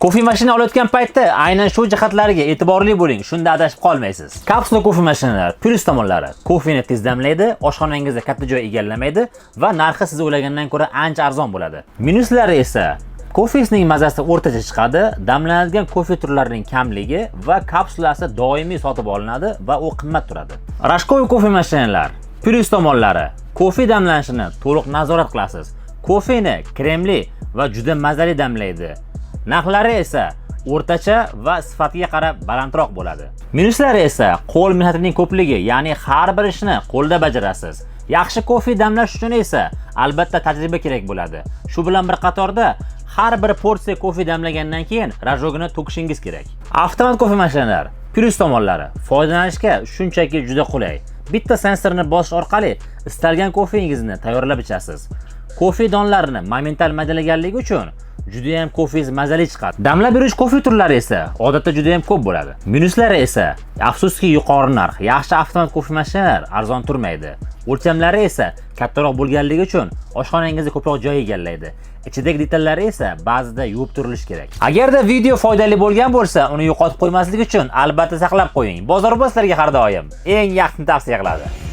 Kofe mashina olayotgan paytda aynan shu jihatlariga e'tiborli bo'ling, shunda adashib qolmaysiz. Kapsula kofe mashinalar plyus tomonlari: kofeni tez damlaydi, oshxonangizda katta joy egallamaydi va narxi siz o'ylagandan ko'ra ancha arzon bo'ladi. Minuslari esa: kofesining mazasi o'rtacha chiqadi, damlanadigan kofe turlarining kamligi va kapsulasi doimiy sotib olinadi va u qimmat turadi. Рожковый kofe mashinalar plyus tomonlari: kofe damlanishini to'liq nazorat qilasiz. Kofeni kremli va juda mazali damlaydi. Narxlari esa o'rtacha va sifatiga qarab balandroq bo'ladi. Minuslari esa qo'l mehnatining ko'pligi, ya'ni har bir ishni qo'lda bajarasiz. Yaxshi kofe damlash uchun esa albatta tajriba kerak bo'ladi. Shu bilan bir qatorda har bir porsiya kofe damlagandan keyin рожок ini to'kishingiz kerak. Avtomat kofe mashinalar plyus tomonlari: foydalanishga shunchaki juda qulay. Bitta sensorni bosish orqali istalgan kofeingizni tayyorlab ichasiz. Kofe donlarini momental maydalaganligi uchun juda ham kofeingiz mazali chiqadi. Damlab berish kofe turlari esa odatda juda ham ko'p bo'ladi. Minuslari esa, afsuski, yuqori narx. Yaxshi avtomat kofe mashinalar arzon turmaydi. O'lchamlari esa kattaroq bo'lganligi uchun oshxonangizda ko'proq joy egallaydi. Ichidagi detallari esa ba'zida yuvib turilishi kerak. Agarda video foydali bo'lgan bo'lsa, uni yo'qotib qo'ymaslik uchun albatta saqlab qo'ying. Bozorboz sizlarga har doim eng yaxshisini tavsiya qiladi.